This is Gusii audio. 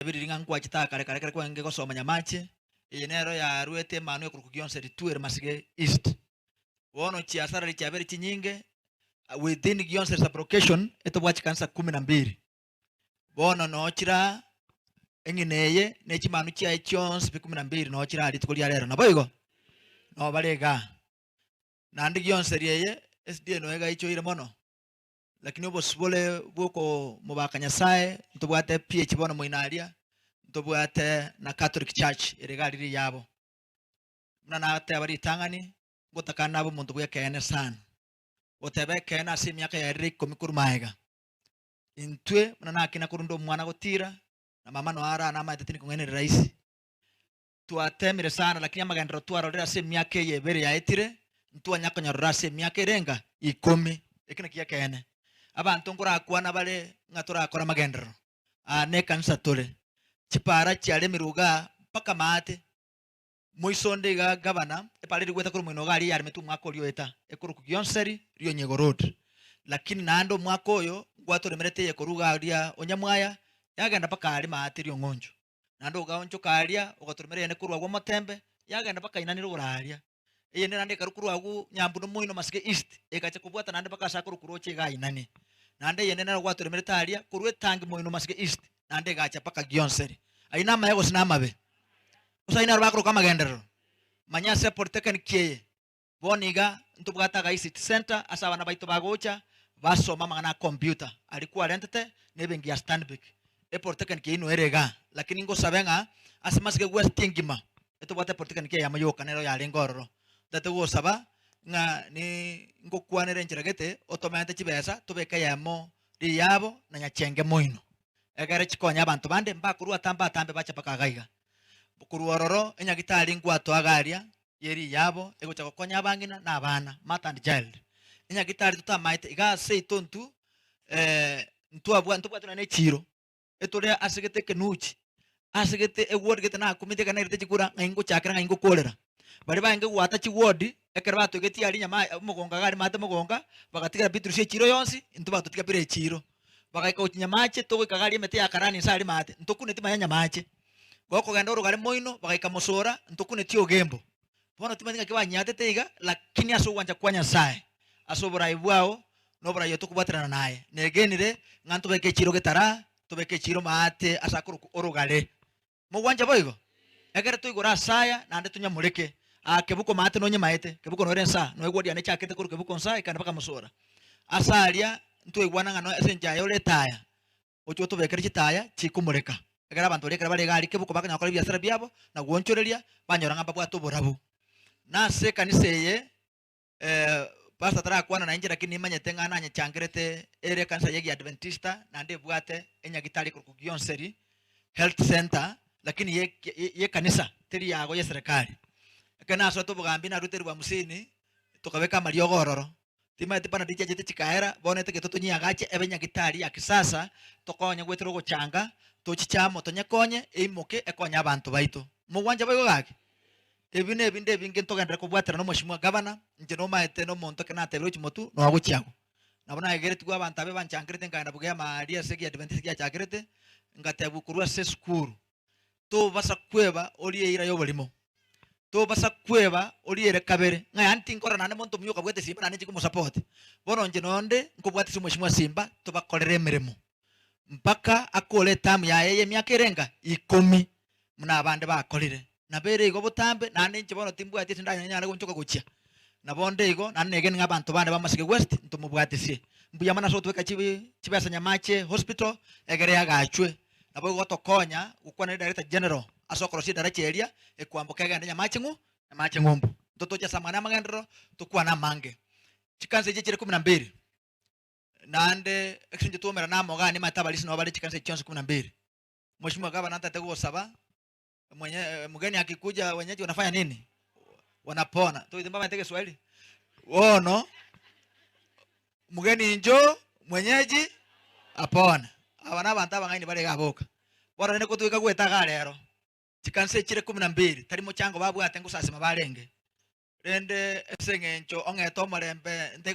Ebiriri ng'a nkwachete aa kare kare ekero kwarenge gosoma Nyamache, eye nero yaruete emanwa ekorokwa Gionse Ritwere Masige East. Bono chiasarari chiabeire chinyinge, within Gionse sub-location etobwate chikanisa kumi na mbili. Bono noo chiraa eng'ina eye ne chimanwa chiaye chionsi pi kumi na mbili noo chiraa rituko ria rero, naboigo? Noo bare igaa. Naende Gionseri eye, SDA noyo egaichoire mono. Lakini obosibore bw'okomobaka Nyasae ntobwate PH bono moino aria, ntobwate na Catholic Church ere iga aria riyabo. Buna nateba ritang'ani, ngotakana nabe omonto bw'ekeene sana. Goteba ekeene ase emiaka yaerire ikomi korwa magega, intwe buna nakina korwa nde omwana gotira, na mama noyo ara namaete tindi kong'ainereria rahisi. Twatemire sana lakini amagenderero twarorire ase emiaka eye ebere yaetire ntwanya konyorora ase emiaka ere enga ikomi. Eki nakio ekeene. Abanto nkorakwana bare ng'a torakore amagenderero. Aa nekanisa tore. Chipara chiaremirwe igaa mpaka maate. Moiso onde iga gavana, epara eria goeta korwa moino iga aria yaremetwe omwaka oria oeta, ekorokwa Gionseri Rionyego Road. Lakini naende omwaka oyo ngwatoremerete eye korwa iga aria Onyamwaya yagenda mpaka aria maate Riong'oncho. Naende ogaonchoka aria, ogatoromera eyende korwa agwo omotembe, yagenda mpaka inani rogoro aria. Eyende naende ekarwa korwa agwo nyambu nomoino masike east, egacha kobwata naende mpaka ase akorokwa roche igaa inani. Naende eyende nero gwatoremerete aria, korwa etangi moino masike east, naende egacha mpaka Gionseri. Ayio namaya gose namabe? Gose ayio naro bakoroka amagenderero? Manya ase epolytechnic eye, Bono iga ntobwate aga ICT Centre ase abana baito bagocha basoma amang'ana a computer aria kwarentete na ebenki ya Stanbic. Epolytechnic yaino ere igaa lakini ngosabe ng'a ase Masige West engima etobwate epolytechnic eyemo yoka nero yarenge ororo. Ntagete gosaba ng'a ni ngokwanere enchera gete otomente chibesa tobeke eyemo riyabo na Nyachenge moino egere chikonye abanto bande mbakorwa atambe atambe bache mpaka iga iga. Korwa ororo enyagitari ngwatoa iga aria ye riyabo egocha gokonya abang'ina na abana, mother and child. Enyagitari totamaete iga ase seito intwe ntwabwa ntobwate nonya na echiro, etore ase gete ekenuchi, ase gete eward gete nakumete ekero nairete chikura ng'ai ngochakera ng'ai ngokorera. Baria barenge goata chiward, ekero batogetie aria nyama omogongo iga aria maate mogonga, bagatigera Beatrice echiro yonsi, intwe bagatotiga bire echiro. Bagaika gochia Nyamache, togoika iga aria emete ya karani inse aria maate, ntokuneti manya Nyamache. Gokogenda orogare moino, bagaika mosora, ntokuneti ogembo. Bono timanyeti ng'aki banyiatete iga, lakini ase ogwancha kwa Nyasae, ase oborai bwao, na oborai oyo tokobwaterana naye, negenire ng'a ntobeke echiiro getara, tobeke echiiro maate ase akorokwa orogare. Mogwancha boigo? Ekero toigure ase aya, naende tonyamoreke. Aa kebuko maate nonyemaete, kebuko noere nsaa, noe egwodi yane echakete korwa kebuko nsaa ekagenda mpaka mosora. Ase aria ntwaigwana ng'a noe ase enchera yaye ore etaya, Oche otobekere chitaya chikomoreka, ekero abanto baria ekero bare iga aria kebuko bakonyara gokora ebiasara biabo na gwochoreria, banyora ng'a mbabwate oborabu. Na ase ekanisa eye pastor tarakwana nainche lakini nimanyete ng'a nanyechangerete ere ekanisa ya Egiadventista naende ebwate enyagitari ekorokwa Gionseri Health Centre lakini ye yekanisa teri yago ya eserekari. Ekero nasoete obogambi narwete eribu hamsini tokabeka amariogo ororo. Timanyeti bana tichiachete chikaera, bono etagete tonyiagache ebe nyagitari ya kisasa, tokonye goetera ogochanga, tochiche amo tonyekonye, eimoke ekonye abanto baito. Mogwancha boigo gaki? Ebi nebinde ebinge ntogenderere kobwatera na omweshimiwa gavana, inche nomaete nomonto ekero natebire gochia motwe, noa gochia agwo. Nabo naegeretigwe abanto abe banchangerete nkagenda bugema aria ase egiadventist giachakerete, ngatebwa korwa ase esukuru, tobasa kweba orie eira y'oborimo. Tobasa kweba orie ere kabere, ng'a yaani tinkorora naende monto omuya okabwate Simba naende inche nkomosupport. Bono inche nonde nkobwatesia omweshimiwa Simba tobakorere emeremo mpaka akore eterm yaye ya emiaka ere enga? Ikomi buna abande bakorire. Nabo ere igo botambe naende inche bono timbwati ase ndanyare gonchoka gochia. Nabo onde igo naende negene ng'a abanto bande ba Masige West ntomobwatesie. Mbuya mono ase gotobeka chibesa Nyamache Hospital egere eagachwe. Nabo igo gotokonya gokwana ne Director General ase okorosia edaracha eria ekwamboka egende Nyamache ng'u Nyamache ng'umbu. Ntotoche ase amang'ana y'amagenderero tokwane amange. Chikanisa echi chire kumi na mbili naende ekero inche twaumerana amo igaa nimanyete abarisia nabo bare chikanisa echi chionsi kumi na mbili. Mheshimiwa Gavana ntagete gogosaba mwenye mgeni akikuja wenyeji wanafanya nini? Wanapona. Toigete mbamanyete Kiswahili? Bono mgeni njoo mwenyeji apone. Aba nabanto abang'aini bare iga boka. Bono rende kotweka goeta iga rero, chikanisa echi chire kumi na mbili, tari mochango babwate ngosasima barenge, rende ase eng'encho ong'ete omorembe nte.